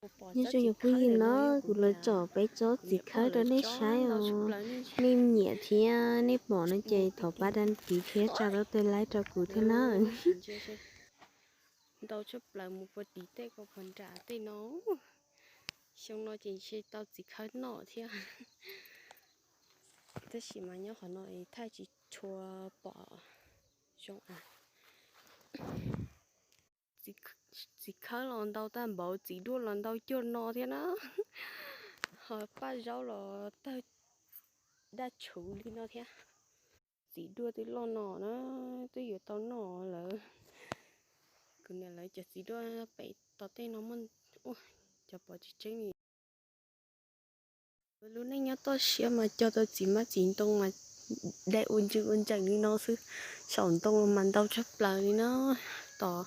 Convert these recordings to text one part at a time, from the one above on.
Nyob zoo cov phooj ywg na, kuv los tsom peb tsob txiv khawb rau nej saib os. Nej nyiam thiab nej pom no ces thov pab đăng ký thiab tsa tau tej like rau kuv thiab na. Ntau tshaj plaws, mus puag tim tej ko puag nram tej no. Xyoo no ces ntshe tau txiv khawb noj thiab. Tab sis mas nyob qhov no thaij tsis tshua pom zoo. Txiv khawb los ntau tag npaum, txiv duaj los ntau cuag no thiab na. Ho paj zaub los tawg daj tshuv li no thiab. Txiv duaj twb loj no na, twb yuav tau noj lawm. Kuv niam lawv cov txiv duaj pem tom tej no muaj, cov pom tsis tseeb li. Lub neej nyob toj siab mas cog tau txiv hmab txiv ntoo mas dai ua ntsws ua ntsees li no xwb. Saum ntoo mas ntau tshaj plaws li no. Tom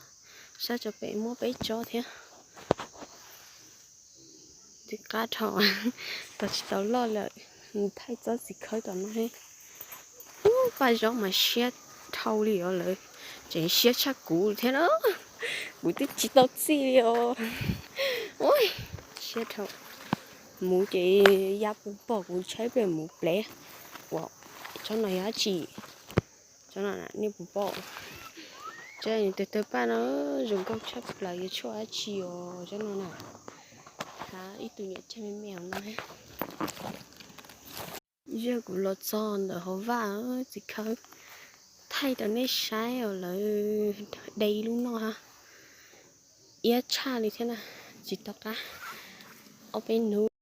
sab tso pem muaj peb tsob thiab. Txiv qab dhau, tau tsis tau loj lawm. Thaij tsob txiv khawb tom no. Ub, paj zaub mas siab dhau li os lawm, tseem siab tshaj kuv thiab na. Kuv twb tsis tau txij li os. Ub, siab dhau. Muv ces ya puv pom, kuv tshaib pem muv plev. Ua, tsob no yog dab tsi? Tsob no nej puas pom? Tsob tawg tawg paj no zoo nkauj tshaj plaws, yuav tshuaj dab tsi os tsob no na? Hab ib tug niam tseg me me hauv no. Yog kuv los txog ntawm hauv vaj, txiv khawb thaij rau nej saib os lawm, de ib lub noj ha. Iab tshaj li thiab na, tsis tau qab. Ob peb hnub